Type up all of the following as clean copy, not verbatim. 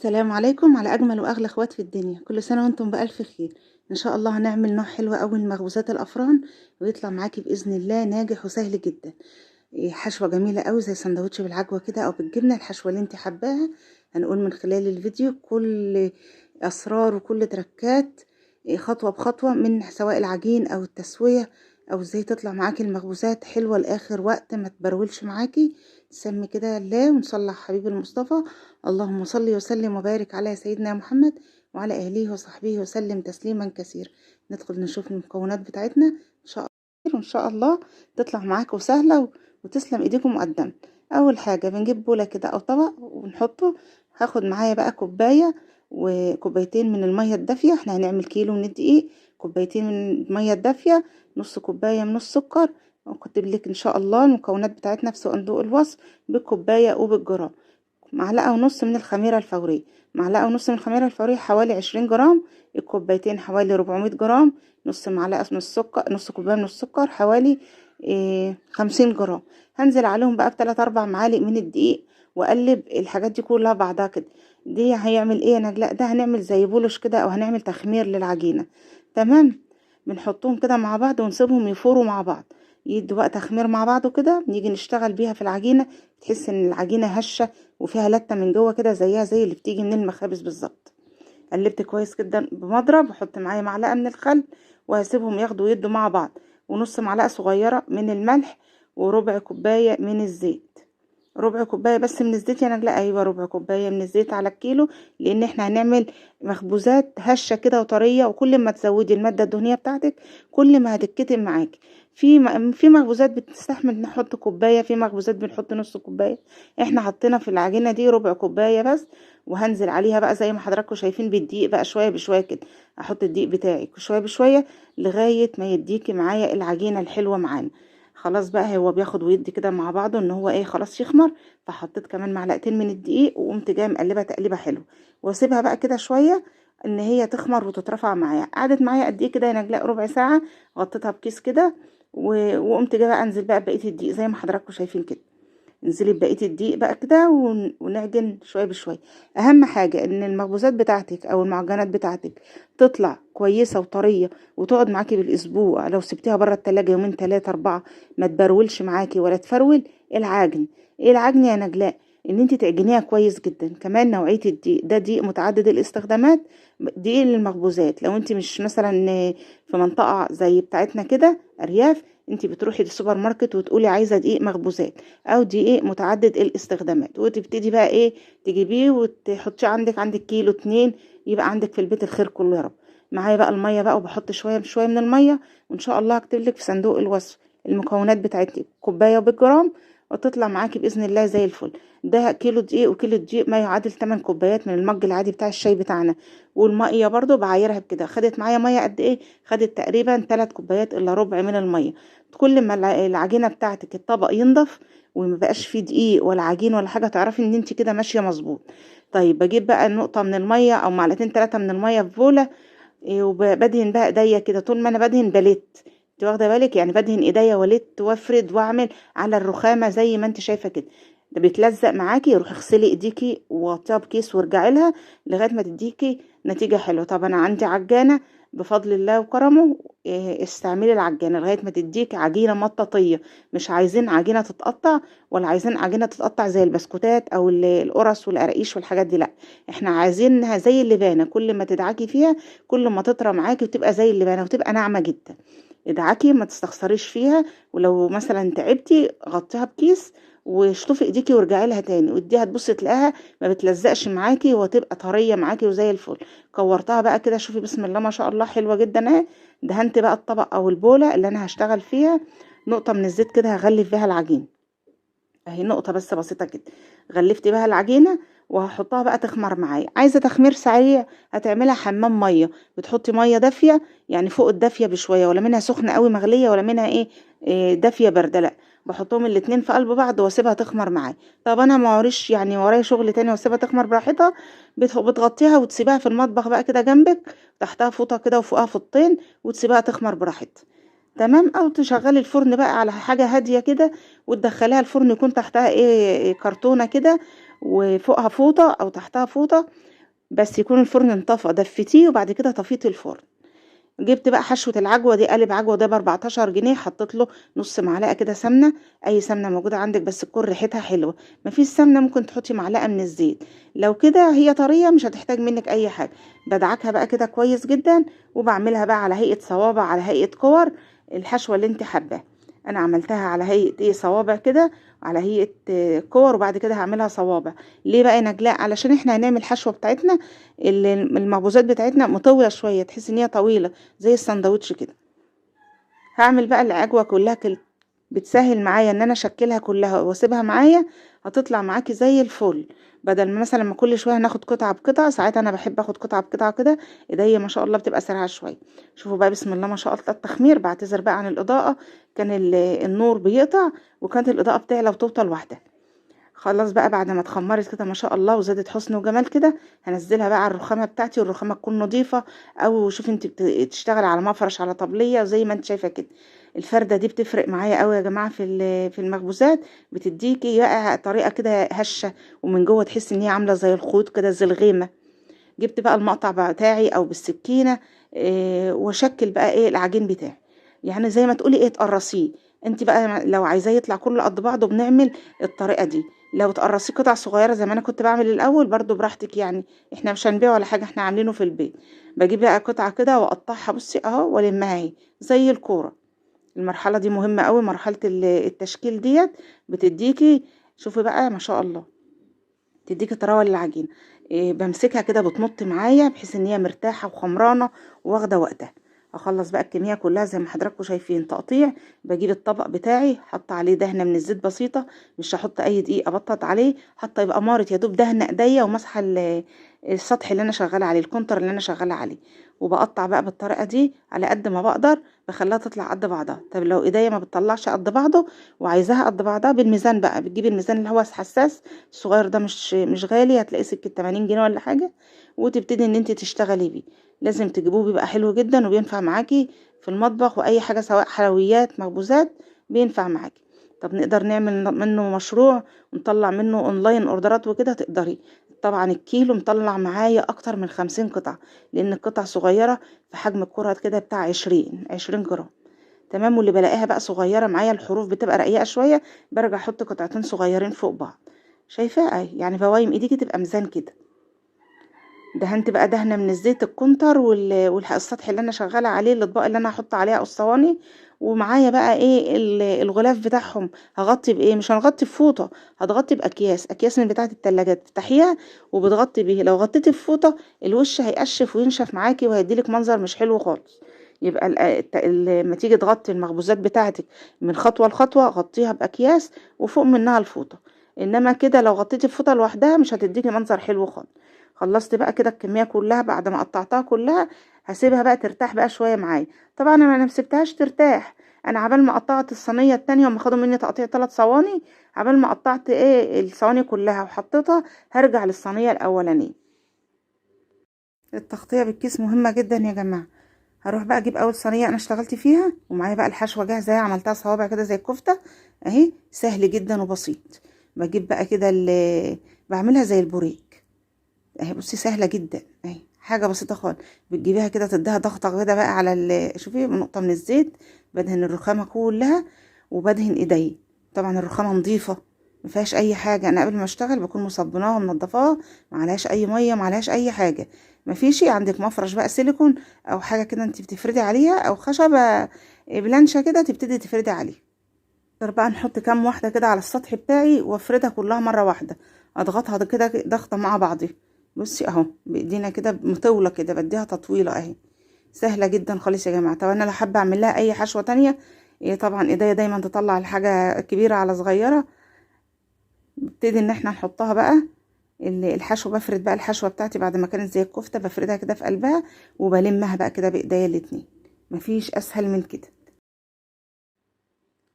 السلام عليكم على أجمل وأغلى اخوات في الدنيا. كل سنة وانتم بألف خير. إن شاء الله هنعمل نوع حلو أوي من مخبوزات الأفران ويطلع معاكي بإذن الله ناجح وسهل جدا. حشوة جميلة أوي زي سندوتش بالعجوة كده أو بالجبنة، الحشوة اللي انت حباها. هنقول من خلال الفيديو كل أسرار وكل تركات، خطوة بخطوة، من سواء العجين أو التسوية أو ازاي تطلع معاكي المخبوزات حلوة لآخر وقت ما تبرولش معاكي. نسمي كده الله ونصلي على حبيب المصطفى. اللهم صل وسلم وبارك على سيدنا محمد وعلى أهله وصحبه وسلم تسليما كثيرا. ندخل نشوف المكونات بتاعتنا إن شاء الله، وإن شاء الله تطلع معاكم سهلة وتسلم إيديكم مقدما. أول حاجة بنجيب بولة كده أو طبق ونحطه. هاخد معايا بقى كوباية وكوبايتين من المية الدافية. احنا هنعمل كيلو من الدقيق، كوبايتين من المية الدافية، نص كوباية من السكر. وكتب لك إن شاء الله المكونات بتاعتنا في صندوق الوصف بالكوباية وبالجرام. معلقة ونص من الخميرة الفورية، معلقة ونص من الخميرة الفورية حوالي 20 جرام، الكوبايتين حوالي 400 جرام، نص معلقة من السكر، نص كوباية من السكر حوالي 50 جرام. هنزل عليهم بقى بتلات أربع معالق من الدقيق وأقلب الحاجات دي كلها بعضها كده. دي هيعمل ايه يا نجلاء؟ ده هنعمل زي بولش كده او هنعمل تخمير للعجينة. تمام، بنحطهم كده مع بعض ونسيبهم يفوروا مع بعض، يدوا بقى تخمير مع بعض وكده. نيجي نشتغل بيها في العجينة، تحس ان العجينة هشة وفيها لتة من جوه كده، زيها زي اللي بتيجي من المخابز بالظبط. قلبت كويس جدا بمضرب، وحط معايا معلقة من الخل وهسيبهم ياخدوا ويدوا مع بعض، ونص معلقة صغيرة من الملح، وربع كوباية من الزيت. ربع كوباية بس من الزيت يا نجلاء؟ ايوه، ربع كوباية من الزيت على الكيلو، لان احنا هنعمل مخبوزات هشة كده وطرية، وكل ما تزودي المادة الدهنية بتاعتك كل ما هتتكتم معاكي. في مخبوزات بتستحمل نحط كوباية، في مخبوزات بنحط نص كوباية. احنا حطينا في العجينة دي ربع كوباية بس، وهنزل عليها بقى زي ما حضراتكم شايفين بالدقيق بقى شوية بشوية كده. احط الدقيق بتاعي شوية بشوية لغاية ما يديكي معايا العجينة الحلوة معانا. خلاص بقى هو بياخد ويدي كده مع بعضه ان هو ايه، خلاص يخمر. فحطيت كمان معلقتين من الدقيق وقمت جاية مقلبه تقليبه حلوة، واسيبها بقى كده شوية ان هي تخمر وتترفع معايا. قعدت معايا قد ايه كده يا نجلاء؟ ربع ساعة. غطيتها بكيس كده وقمت جاية بقى انزل بقى بقية الدقيق زي ما حضراتكم شايفين كده. انزلي بقية الدقيق بقى كده ونعجن شوية بشوية. اهم حاجة ان المخبوزات بتاعتك او المعجنات بتاعتك تطلع كويسة وطريه وتقعد معاكي بالاسبوع. لو سبتيها بره التلاجة يومين تلاتة اربعة ما تبرولش معاكي ولا تفرول. العجن ايه العجن يا نجلاء؟ ان انت تعجنيها كويس جدا. كمان نوعية الدقيق ده دقيق متعدد الاستخدامات، دقيق للمخبوزات. لو انت مش مثلا في منطقة زي بتاعتنا كده ارياف، انت بتروحي للسوبر ماركت وتقولي عايزه دقيق مخبوزات او دقيق متعدد الاستخدامات، وتبتدي بقى ايه تجيبيه وتحطيه عندك كيلو 2، يبقى عندك في البيت الخير كله يا رب. معايا بقى المية بقى، وبحط شوية بشوية من المية، وان شاء الله هكتب لك في صندوق الوصف المكونات بتاعتي كوباية وبالجرام، وتطلع معاكي باذن الله زي الفل. ده كيلو دقيق، وكيلو دقيق ما يعادل 8 كوبايات من المج العادي بتاع الشاي بتاعنا. والمية برضو بعايرها بكده. خدت معايا مية قد ايه؟ خدت تقريبا 3 كوبايات الا ربع من المية. كل ما العجينة بتاعتك الطبق ينضف وما بقاش فيه دقيق ولا عجين ولا حاجة، تعرفي ان انت كده ماشية مظبوط. طيب بجيب بقى نقطة من المية او معلقتين 3 من المية في بوله، وبدهن بقى ايديا كده. طول ما انا بدهن بلت، انت واخده بالك يعني، بدهن ايديا ولت وافرد واعمل على الرخامه زي ما انت شايفه كده. ده بيتلزق معاكي، روحي اغسلي ايديكي وغطيها بكيس وارجعي لها لغاية ما تديكي نتيجة حلوة. طب انا عندي عجانه بفضل الله وكرمه، استعملي العجانه لغاية ما تديك عجينه مطاطيه. مش عايزين عجينه تتقطع، ولا عايزين عجينه تتقطع زي البسكوتات او القرص والقراقيش والحاجات دي، لا احنا عايزينها زي اللبانه. كل ما تدعكي فيها كل ما تطرى معاكي وتبقى زي اللبانه وتبقى ناعمة جدا. ادعكي ما تستخسريش فيها، ولو مثلا تعبتي غطيها بكيس واشطفي ايديكي وارجعي لها تاني، واديها تبصي تلاقيها ما بتلزقش معاكي وتبقى طرية معاكي وزي الفل. كورتها بقى كده، شوفي بسم الله ما شاء الله حلوة جدا اهي. دهنت بقى الطبق او البوله اللي انا هشتغل فيها نقطة من الزيت كده، هغلف بيها العجين اهي، نقطة بس بسيطة كده. غلفت بيها العجينة وهحطها بقى تخمر معايا. عايزه تخمير سريع هتعملها حمام مية، بتحطي مية دافيه، يعني فوق الدافيه بشوية، ولا منها سخنة قوي مغليه ولا منها ايه دافيه باردة، لا بحطهم الاتنين في قلب بعض واسيبها تخمر معايا. طب انا ما وريش يعني ورايا شغل تاني واسيبها تخمر براحتها، بتغطيها وتسيبها في المطبخ بقى كده جنبك، تحتها فوطه كده وفوقها فوطتين، وتسيبها تخمر براحتها. تمام. او تشغلي الفرن بقى على حاجة هادية كده وتدخليها الفرن، يكون تحتها ايه كرتونة كده وفوقها فوطه او تحتها فوطه، بس يكون الفرن انطفى، دفتيه وبعد كده طفيت الفرن. جبت بقى حشوة العجوة دي، قالب عجوة ده ب14 جنيه، حطيت له نص معلقة كده سمنة، أي سمنة موجودة عندك بس تكون ريحتها حلوة. مفيش سمنة ممكن تحطي معلقة من الزيت، لو كده هي طرية مش هتحتاج منك أي حاجة. بدعكها بقى كده كويس جدا، وبعملها بقى على هيئة صوابع، على هيئة كور، الحشوة اللي انت حباها. أنا عملتها على هيئة إيه، صوابع كده، على هيئة كور، وبعد كده هعملها صوابع. ليه بقى يا نجلاء؟ علشان احنا هنعمل الحشوة بتاعتنا المخبوزات بتاعتنا مطولة شوية، تحس ان هي طويلة زي السندوتش كده. هعمل بقى العجوة كلها بتسهل معايا ان انا اشكلها كلها واسيبها معايا، هتطلع معاكي زي الفل. بدل ما مثلا ما كل شوية هناخد قطعه بقطعه، ساعات انا بحب اخد قطعه بقطعه كده، ايديا ما شاء الله بتبقى سريعة شوية. شوفوا بقى بسم الله ما شاء الله التخمير. بعتذر بقى عن الاضاءة، كان النور بيقطع وكانت الاضاءة بتعلى وتوطى لوحدها. خلاص بقى بعد ما اتخمرت كده ما شاء الله وزادت حسن وجمال كده، هنزلها بقى على الرخامه بتاعتي، والرخامه تكون نظيفة، او شوفي انت بتشتغل على مفرش على طبليه زي ما انت شايفه كده. الفرده دي بتفرق معايا قوي يا جماعة في المخبوزات، بتديكي بقى طريقه كده هشه، ومن جوه تحس ان هي عامله زي الخيوط كده، زي الغيمه. جبت بقى المقطع بتاعي او بالسكينة، واشكل بقى ايه العجين بتاعي، يعني زي ما تقولي ايه تقرصيه انت بقى. لو عايزاه يطلع كله قد بعضه بنعمل الطريقة دي، لو تقرصيه قطع صغيرة زي ما انا كنت بعمل الاول برضو براحتك، يعني احنا مش هنبيعه ولا حاجة، احنا عاملينه في البيت. بجيب بقى قطعه كده واقطعها، بصي اهو، والمها اهي زي الكورة. المرحلة دي مهمة قوي، مرحلة التشكيل ديت بتديكي، شوفي بقى ما شاء الله، تديكي طراوه للعجينه. بمسكها كده بتنط معايا بحيث ان هي مرتاحة وخمرانه واخده وقتها. اخلص بقى الكمية كلها زي ما حضراتكم شايفين تقطيع. بجيب الطبق بتاعي، حط عليه دهنه من الزيت بسيطة، مش هحط اي دقيق ابطط عليه، حتى يبقى مارت يا دوب دهنه ايديا ومسحه السطح اللي انا شغالة عليه، الكونتر اللي انا شغالة عليه. وبقطع بقى بالطريقة دي على قد ما بقدر، بخليها تطلع قد بعضها. طب لو ايديا ما بتطلعش قد بعضه وعايزاها قد بعضها بالميزان بقى، بتجيبي الميزان اللي هو حساس الصغير ده، مش غالي، هتلاقيه سكة 80 جنيه ولا حاجة، وتبتدي ان انت تشتغلي بيه. لازم تجيبوه، بيبقى حلو جدا وبينفع معاكي في المطبخ واي حاجة، سواء حلويات مخبوزات بينفع معاكي. طب نقدر نعمل منه مشروع ونطلع منه اونلاين اوردرات وكده؟ تقدري طبعا. الكيلو مطلع معايا اكتر من 50 قطعه، لان القطع صغيرة في حجم الكره كده بتاع 20 جرام، تمام. واللي بلاقيها بقى صغيرة معايا الحروف بتبقى رقيقه شوية، برجع احط قطعتين صغيرين فوق بعض. شايفه اهي، يعني بوايم ايديكي تبقى ميزان كده. دهنت بقى دهنه من الزيت الكونتر والسطح اللي انا شغالة عليه، الاطباق اللي انا هحط عليها او الصواني. ومعايا بقى ايه الغلاف بتاعهم، هغطي بايه؟ مش هنغطي بفوطه، هتغطي باكياس، اكياس من بتاعه التلاجات تفتحيها وبتغطي بيه. لو غطيتي بفوطه الوش هيقشف وينشف معاكي وهيديلك منظر مش حلو خالص. يبقى لما تيجي تغطي المخبوزات بتاعتك من خطوة لخطوه غطيها باكياس وفوق منها الفوطه، انما كده لو غطيتي بفوطه لوحدها مش هتديكي منظر حلو خالص. خلصت بقى كده الكمية كلها بعد ما قطعتها كلها، هسيبها بقى ترتاح بقى شوية معايا. طبعا انا ما سبتهاش ترتاح، انا عبال ما قطعت الصينية التانية هم خدوا مني تقطيع 3 صواني، عبال ما قطعت ايه الصواني كلها وحطيتها هرجع للصينيه الاولانية. التغطية بالكيس مهمة جدا يا جماعة. هروح بقى اجيب اول صينية انا اشتغلت فيها، ومعايا بقى الحشوه جاهزة اهي، عملتها صوابع كده زي الكفتة اهي، سهل جدا وبسيط. بجيب بقى كده بعملها زي البوريك اهي، بصي سهلة جدا اهي، حاجة بسيطة خالص. بتجيبيها كده تديها ضغطه كده بقى على شوفي نقطة من الزيت، بدهن الرخامه كلها وبدهن ايدي. طبعا الرخامه نظيفة ما فيهاش اي حاجة، انا قبل ما اشتغل بكون مصبناها ومنضفاها، ما عليهاش اي مية، ما عليهاش اي حاجة. ما فيش عندك مفرش بقى سيليكون او حاجة كده انت بتفردي عليها، او خشبه بلانشه كده تبتدي تفردي عليها. اقدر بقى نحط كام واحدة كده على السطح بتاعي وافردها كلها مرة واحدة، اضغطها كده ضغطه مع بعضها. بصي اهو بايدينا كده مطولة كده، بديها تطويله اهي، سهلة جدا خالص يا جماعة. طب انا لو حابة اعمل لها اي حشوه تانية، إيه طبعا ايديا دايما تطلع الحاجة كبيرة على صغيرة. نبتدي ان احنا نحطها بقى الحشو، بفرد بقى الحشوه بتاعتي بعد ما كانت زي الكفتة، بفردها كده في قلبها وبلمها بقى كده بايديا الاتنين، مفيش اسهل من كده.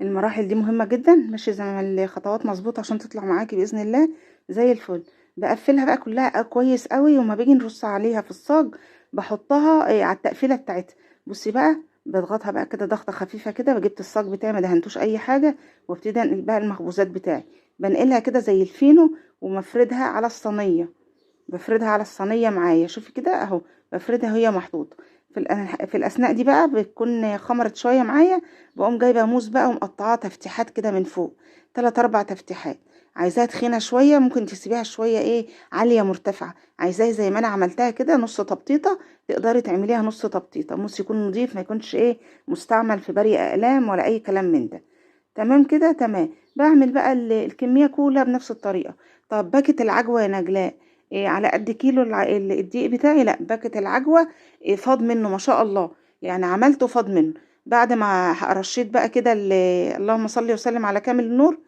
المراحل دي مهمة جدا، ماشي زي ما الخطوات مظبوطة عشان تطلع معاكي باذن الله زي الفل. بقفلها بقى كلها كويس قوي، وما بيجي نرص عليها في الصاج بحطها على التقفيله بتاعتها. بصي بقى بضغطها بقى كده ضغطه خفيفة كده، بجبت الصاج بتاعي ما دهنتوش اي حاجة، وابتدي انقل بقى المخبوزات بتاعي، بنقلها كده زي الفينو ومفردها على الصينية. بفردها على الصينية معايا. شوفي كده اهو، بفردها وهي محطوطة في الاثناء دي بقى بتكون خمرت شوية معايا. بقوم جايبه موز بقى ومقطعاه تفتيحات كده من فوق، 3 4 تفتيحات. عايزاها تخينة شوية ممكن تسيبيها شوية ايه عالية مرتفعة، عايزاها زي ما انا عملتها كده نص تبطيطه تقدري تعمليها نص تبطيطه. موز يكون نضيف، ما يكونش ايه مستعمل في بري اقلام ولا اي كلام من ده. تمام كده، تمام. بعمل بقى الكمية كلها بنفس الطريقة. طب باكت العجوه يا نجلاء إيه على قد كيلو الدقيق بتاعي؟ لا، باكت العجوه إيه فاض منه ما شاء الله، يعني عملته فاض منه. بعد ما رشيت بقى كده اللهم صل وسلم على كامل النور،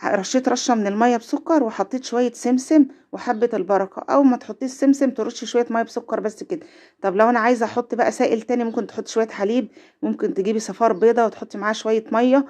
رشيت رشه من المية بسكر، وحطيت شوية سمسم وحبه البركة، او ما تحطيش سمسم ترشي شوية مية بسكر بس كده. طب لو انا عايزه احط بقى سائل تاني، ممكن تحط شوية حليب، ممكن تجيبي صفار بيضة وتحطي معاه شوية مية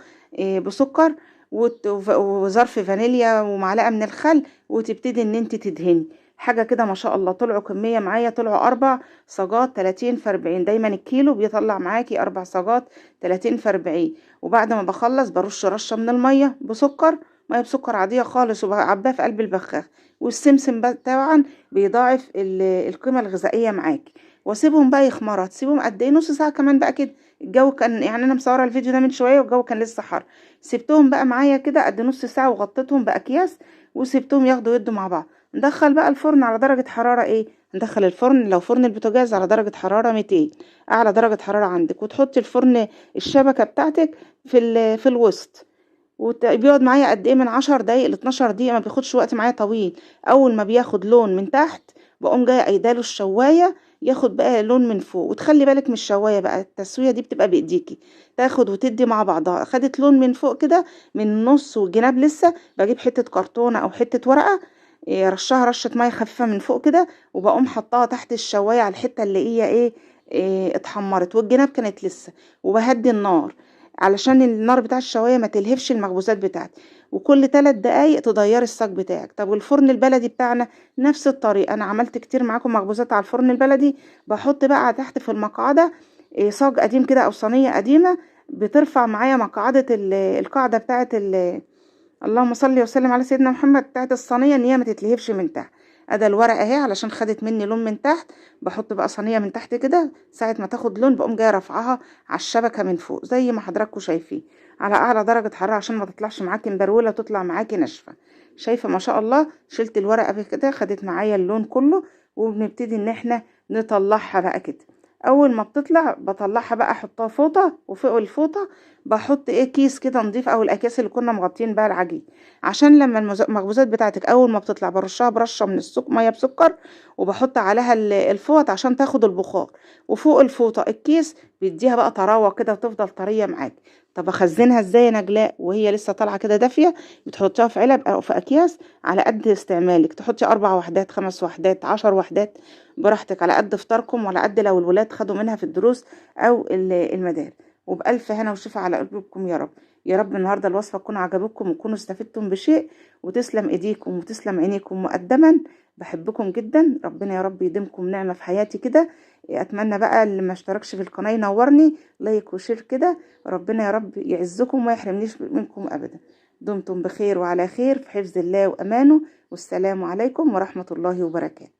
بسكر وظرف فانيليا ومعلقة من الخل، وتبتدي ان انت تدهني حاجة كده ما شاء الله. طلعوا كمية معايا، طلعوا 4 صاجات 30 في 40. دايما الكيلو بيطلع معاكي 4 صاجات 30 في 40. وبعد ما بخلص برش رشه من المية بسكر، مية بسكر عادية خالص، وبعبيها في قلب البخاخ. والسمسم طبعا بيضاعف القيمة الغذائية معاكي. واسيبهم بقى يخمروا. هتسيبهم قد ايه؟ نص ساعة كمان بقى كده. الجو كان يعني انا مصوره الفيديو ده من شوية والجو كان لسه حر، سبتهم بقى معايا كده قد نص ساعة، وغطيتهم باكياس وسبتهم ياخدوا يدوا مع بعض. ندخل بقى الفرن على درجه حرارة ايه؟ ندخل الفرن لو فرن البوتاجاز على درجه حرارة 200، اعلى درجه حرارة عندك، وتحطي الفرن الشبكة بتاعتك في الوسط. وبيقعد معايا قد ايه؟ من 10 دقايق ل 12 دقيقة، ما بياخدش وقت معايا طويل. اول ما بياخد لون من تحت بقوم جاية قايداله الشوايه، ياخد بقى لون من فوق. وتخلي بالك من الشوايه بقى، التسوية دي بتبقى بايديكي، تاخد وتدي مع بعضها. خدت لون من فوق كده من النص والجناب لسه، بجيب حتة كرتونة او حتة ورقة رشها رشه مية خفيفة من فوق كده، وبقوم حطاها تحت الشوايه على الحتة اللي هي ايه اتحمرت والجناب كانت لسه. وبهدي النار علشان النار بتاع الشوايه ما تلهفش المخبوزات بتاعتي. وكل 3 دقايق تغيري الصاج بتاعك. طب والفرن البلدي بتاعنا نفس الطريقة، انا عملت كتير معاكم مخبوزات على الفرن البلدي. بحط بقى تحت في المقعده صاج قديم كده او صينية قديمة، بترفع معايا مقعده القاعدة بتاعه اللهم صل وسلم على سيدنا محمد بتاعه الصينية، ان هي ما تتلهفش من تحت. ادي الورقة اهي علشان خدت مني لون من تحت، بحط بقى صينية من تحت كده. ساعة ما تاخد لون بقوم جاية رافعاها على الشبكة من فوق زي ما حضراتكم شايفين، على اعلى درجه حرارة عشان ما تطلعش معاكي مبروله وتطلع معاكي ناشفة. شايفه ما شاء الله، شلت الورقة كده خدت معايا اللون كله. وبنبتدي ان احنا نطلعها بقى كده. اول ما بتطلع بطلعها بقى، احطها فوطه، وفوق الفوطه بحط ايه كيس كده نضيف، او الاكياس اللي كنا مغطين بقى العجين، عشان لما المخبوزات بتاعتك اول ما بتطلع برشها برشه من السكر، مية بسكر، وبحط عليها الفوط عشان تاخد البخار، وفوق الفوطه الكيس بيديها بقى طراوه كده وتفضل طرية معاك. طب اخزنها ازاي يا نجلاء وهي لسه طالعه كده دافيه؟ بتحطيها في علب او في اكياس على قد استعمالك، تحطي 4 وحدات 5 وحدات 10 وحدات براحتك، على قد فطاركم وعلى قد لو الولاد خدوا منها في الدروس او المدارس. وبألف هنا وشفا على قلوبكم يا رب. يا رب النهارده الوصفة تكون عجبتكم وتكونوا استفدتم بشيء، وتسلم ايديكم وتسلم عينيكم مقدما. بحبكم جدا، ربنا يا رب يديمكم نعمه في حياتي كده. اتمنى بقى اللي ما اشتركش في القناة ينورني like و share كده، ربنا يا رب يعزكم وما يحرمنيش منكم ابدا. دمتم بخير وعلى خير في حفظ الله وامانه، والسلام عليكم ورحمة الله وبركاته.